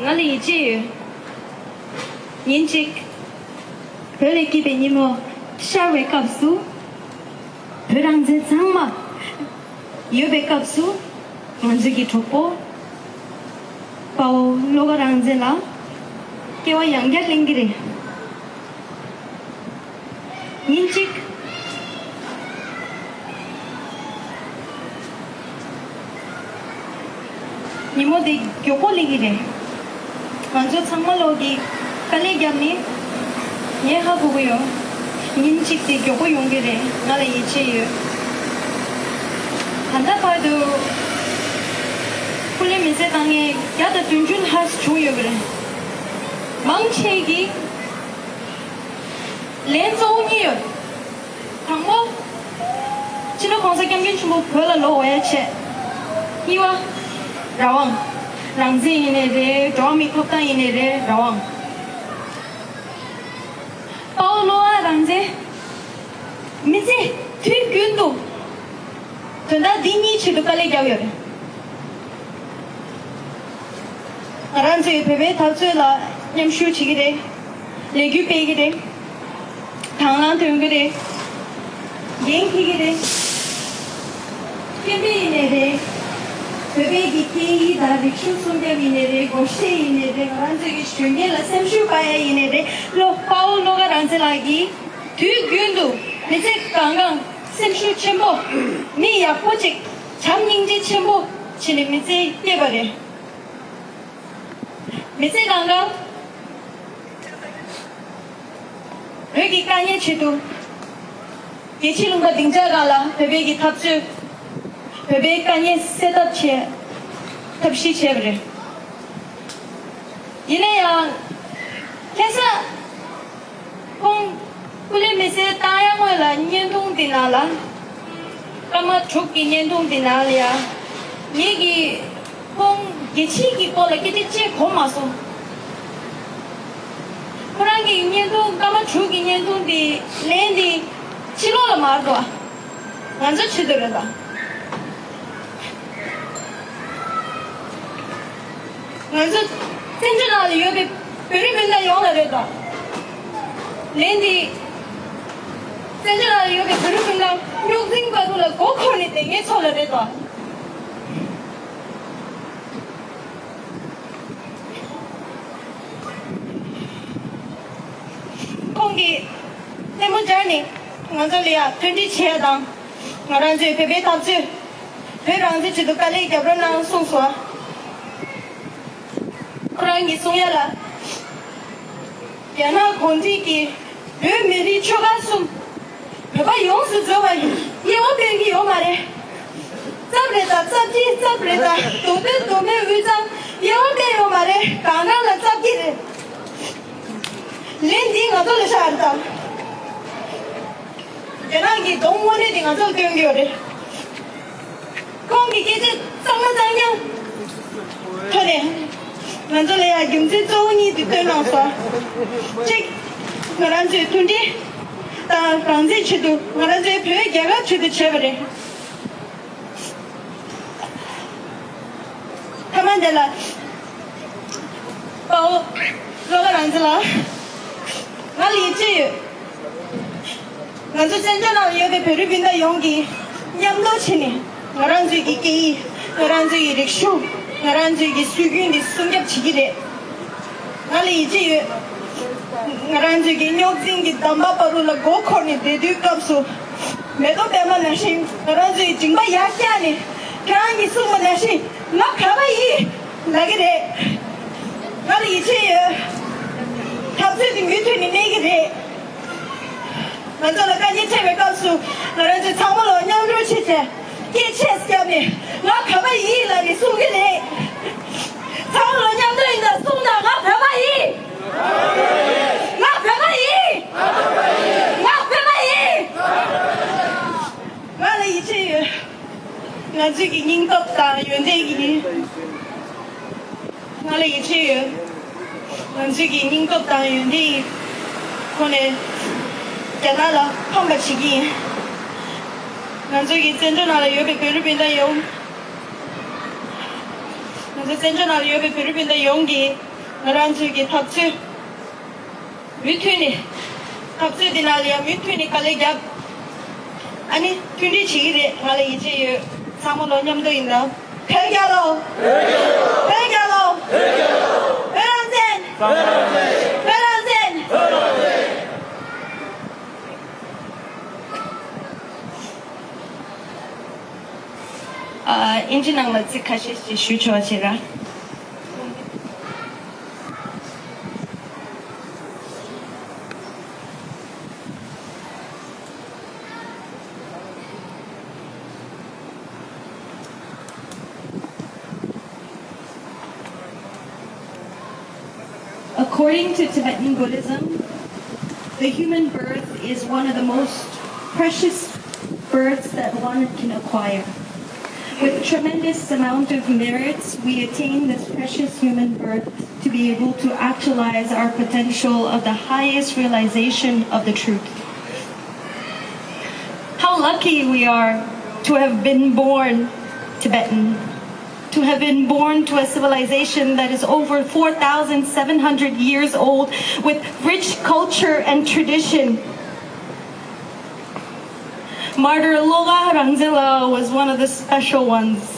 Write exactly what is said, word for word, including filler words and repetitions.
ང་ལ་ཡིད་ཆེས་ཡོད། ཉིན་གཅིག་བོད་ལ་སྐྱིད་པའི་ཉིན་མོ་ཤར་བའི་སྐབས་སུ། བོད་རང་བཙན་གཙང་མ་ཡོད་པའི་སྐབས་སུ། ང་ཚོའི་གི་གྲོགས་པོ་དཔའ་བོ་བློ་དགའ་རང་བཙན་ལགས་སྐྱེ་བ་ཡང་བསྐྱར་ལེན་གྱི་རེད། ཉིན་གཅིག་ཉིན་མོ་འདི་མགྱོགས་པོ་སླེབས་ཀྱི་རེད། ང་ཚོ་ཚང་མ་ལོག་གིས་དཀའ་ལས་བརྒྱབ་ནས་ངས་ཧ་གོ་གི་ཡོད། ཉིན་གཅིག་དེ་མགྱོགས་པོ་ཡོང་གི་རེད། ང་ལ་ཡིད་ཆེས་ཡོད། ད་ལྟ་བར་དུ་སྐུ་ལས་མི་སེར་བཏང་མཁན་བརྒྱ་དང་བདུན་ཅུ་ལྷག་བྱུང་ཡོད་པ་རེད། མང་ཆེ་གིས་ལན་གཙོ་བོ་གཉིས་ཡོད། དང་པོ། སྤྱི་ནོར་༸གོང་ས་༸སྐྱབས་མགོན་ཆེན་པོ་བོད་ལ་ལོག་འོས་ཆེད། གཉིས་པ། རང་དབང་། རང་བཙན་ཡིན་ནའི་རེད། འགྲོ་བ་མིའི་ཐོབ་ཐང་ཡིན་ནའི་རེད། རང་དབང་། དཔའ་བོ་བློ་དགའ་རང་བཙན། མི་ཚེ་དུས་རྒྱུན་དུ་དོན་དག་འདི་གཉིས་ཆེད་དུ་དཀའ་ལས་བརྒྱབ་ཡོད་རེད། ང་རང་ཚོས་བོད་པའི་འཐབ་རྩོད་ལ་མཉམ་ཞུགས་བྱེད་ཀྱི་རེད། ལས་འགུལ་སྤེལ་གྱི་རེད། དང་བླངས་ཐོན་གྱི་རེད། འགན་འཁྱེར་གྱི་རེད། སྐད་འབོད་ཡིན་ནའི་རེད། བོད་པའི་གི་སྐད་ཡིག་དང་རིག་གཞུང་སྲུང་སྐྱོབ་ཡིན་ནའི་རེད། སྒོར་གཞས་ཡིན་ནའི་རེད། ང་རང་ཚོའི་གི་གཞོན་སྐྱེས་ལ་སེམས་ཤུགས་སྤར་ཡ་ཡིན་ནའི་རེད། བློ་དཔའ་བོ་བློ་དགའ་རང་བཙན་ལགས་ཀྱིས་དུས་རྒྱུན་དུ་མི་ཚེ་གང་གང་སེམས་ཤུགས་ཆེན་པོ། མི་ཡག་པོ་ཅིག་བྱམས་སྙིང་རྗེ་ཆེན་པོ་བྱས་ནས་མི་ཚེ་སྐྱེལ་བ་རེད། མི་ཚེ་གང་གང་། བོད་ཀྱི་དཀའ་ངལ་ཆེད་དུ། རྒྱལ་ཕྱི་ལུང་པ་སྡིངས་ཆ་སྒང་ལ་བོད་པའི་གི་འཐབ་རྩོད། བོད་པའི་དཀའ་ངལ་སེལ་ཐབས་ཆེད། ཐབས་ཤེས་བྱས་པ་རེད། ཡིན་ན་ཡང་། ཁ་སང་། ཁོང་སྐུ་ལས་མི་སེར་བཏང་ཡ་སྔོན་ལ་བརྙན་ཐུང་འདི་ནང་ལ། སྐར་མ་དྲུག་གི་བརྙན་ཐུང་འདི་ནང་ལ་ཡ། ངེད་ཀྱིས་ཁོང་རྒྱལ་སྤྱིའི་གི་སྐོར་ལ་སྐད་ཆ་བཤད་གོ་མ་སོང་། ཁོ་རང་གི་བརྙན་ཐུང་སྐར་མ་དྲུག་གི་བརྙན་ཐུང་འདི་ལན་འདི་ཕྱི་ལོགས་ལ་མ་འགྲོ། ང་ཚོ་ཆེད་དུ་རེད་ད། ང་ཚོ་བཙན་བྱོལ་ནང་ལ་ཡོད་པའི་བོད་རིགས་སྤུན་ཟླ་ཡོངས་ལ་རེད་ད། ལན་འདི། བཙན་བྱོལ་ནང་ལ་ཡོད་པའི་བོད་རིགས་སྤུན་ཟླ་རྙོག་འཛིང་བར་དུ་ལ་མགོ་འཁོར་ནས་བསྡད་མཁན་ཚོ་ལ་རེད་ད། ཁོང་གིས་ལྟད་མོ་སྦྱར་ནས་ང་ཚོ་ལ་ཡ་མཐུན་སྒྲིལ་བྱེད་ཡ་དང་། ང་རང་ཚོའི་བོད་པའི་འཐབ་རྩོད། བོད་རང་བཙན་ཆེད་དུ་དཀའ་ལས་རྒྱབ་རོགས་གནང་གསུངས་སོང་། ཁོ་རང་གིས་གསུང་ཡ་ལ། རྒྱ་ནག་གུང་ཁྲན་གྱིས་བོད་མི་རིགས་ཆོལ་ཁ་གསུམ། བོད་པ་ཡོངས་སུ་རྫོགས་པ་ཡི་དབྱེ་བ་སྤེལ་གྱི་ཡོད་མ་རེད། ཙབ་རེད་ད། ཙབ་ཀྱི་ཙབ་རེད་ད། མདོ་སྟོད་མདོ་སྨད་དབུས་གཙང་དབྱེ་བ་སྤེལ་ཡོད་མ་རེད། གང་གང་ལ་ཙབ་ཀྱི་རེད། ལན་འདི་ང་ཚོ་ལ་ཤར་དང་། རྒྱ་ནག་གི་གདོང་དངོས་གནས་དེ་ང་ཚོ་ལ་སྟོན་གྱི་ཡོད་རེད། ཁོང་གི་སྐད་ཆ་གཙང་མ་གཙང་རྐྱང་ཐོག་ནས་ང་ཚོ་ལ་ཡང་རྒྱུ་མཚན་གཙོ་བོ་གཉིས་དེ་སྟོན་གནང་སོང་། གཅིག་ང་རང་ཚོའི་མཐུན་སྒྲིལ་དང་རང་བཙན་ཆེད་དུ། ང་རང་ཚོའི་བོད་རྒྱལ་ཁབ་ཆེད་དུ་བྱས་པ་རེད། མཐའ་མ་དེ་ལ། དཔའ་བོ་བློ་དགའ་རང་བཙན་ལགས། ང་ལ་ཡིད་ཆེས་ཡོད། ང་ཚོ་བཙན་བྱོལ་ནང་ལ་ཡོད་པའི་བོད་རིགས་སྤུན་ཟླ་ཡོངས་ཀྱིས་མཉམ་དུ་བྱས་ནས། ང་རང་ཚོའི་གི་སྐད་ཡིག་ང་རང་ཚོའི་གི་རིག་གཞུང་། ང་རང་ཚོའི་གི་སྲོལ་རྒྱུན་འདི་སྲུང་སྐྱོབ་བྱེད་ཀྱི་རེད། ང་ལ་ཡིད་ཆེས་ཡོད། ང་རང་ཚོའི་གི་རྙོག་འཛིང་གི་འདམ་པ་བར་དུ་ལ་མགོ་འཁོར་ནས་བསྡད་དུས་སྐབས་སུ། མེ་ཏོག་པད་མ་ནང་བཞིན་ང་རང་ཚོའི་མཇིང་པ་ཡར་བཀྱགས་ནས། ཁྱེད་རང་གིས་གསུངས་པ་ནང་བཞིན་ང་བོད་པ་ཡིན་ལབ་ཀྱི་རེད། ང་ལ་ཡིད་ཆེས་ཡོད། འཐབ་རྩོད་དེ་མུ་མཐུད་ནས་གནས་ཀྱི་རེད། ང་ཚོ་ལ་དཀའ་ངལ་འཕྲད་པའི་སྐབས་སུ་ང་རང་ཚོས་ཚང་མ་ལ་མཉམ་རུབ་བྱས་བྱས། སྐད་ཆས་བརྒྱབ་ནས་ང་བོད་པ་ཡིན་ལབ་ནས་གསུང་གི་རེད། ཚང་མ་ལ་མཉམ་དུ་ཡིན་ད་གསུང་དང་། ང་བོད་པ་ཡིན། ང་བོད་པ་ཡིན། ང་བོད་པ་ཡིན། ང་ལ་ཡིད་ཆེས་ཡོད། ང་ཚོས་ཀྱི་སྙིང་སྟོབས་དང་ཡོན་ཏན་གྱི། ང་ལ་ཡིད་ཆེས་ཡོད། ང་ཚོས་ཀྱི་སྙིང་སྟོབས་དང་ཡོན་ཏན་གྱི་ཐོག་ནས་རྒྱ་ནག་ལ་ཕམ་པ་བྱེད་ཀྱི་ཡིན། ང་ཚོས་ཀྱི་བཙན་བྱོལ་ནང་ལ་ཡོད་པའི་བོད་རིགས་སྤུན་ཟླ་ཡོངས། ང་ཚོ་བཙན་བྱོལ་ནང་ལ་ཡོད་པའི་བོད་རིགས་སྤུན་ཟླ་ཡོངས་ཀྱིས། ང་རང་ཚོའི་གི་འཐབ་རྩོད་མུ་མཐུད་ནས། འཐབ་རྩོད་འདི་ནང་ལ་ཡང་མུ་མཐུད་ནས་དཀའ་ལས་རྒྱབ། ཨ་ནི་མཐུན་སྒྲིལ་བྱེད་ཀྱི་རེད། ང་ལ་ཡིད་ཆེས་ཡོད། ཚང་མ་ལོ་མཉམ་དུ་ཡིན་ན། བོད་རྒྱལ་ལོ། བོད་རྒྱལ་ལོ། བོད་རང་བཙན། བོད་རང་བཙན། ཨ། ཨིན་ཇི་ནང་ལ་ཚིག་ཁ་ཤས་ཤིག་ཞུ་ཆོག་བྱེད་ར། According to Tibetan Buddhism, the human birth is one of the most precious births that one can acquire. With tremendous amount of merits, we attain this precious human birth to be able to actualize our potential of the highest realization of the truth. How lucky we are to have been born Tibetan, to have been born to a civilization that is over four thousand seven hundred years old, with rich culture and tradition. Martyr Logha Rangzila was one of the special ones.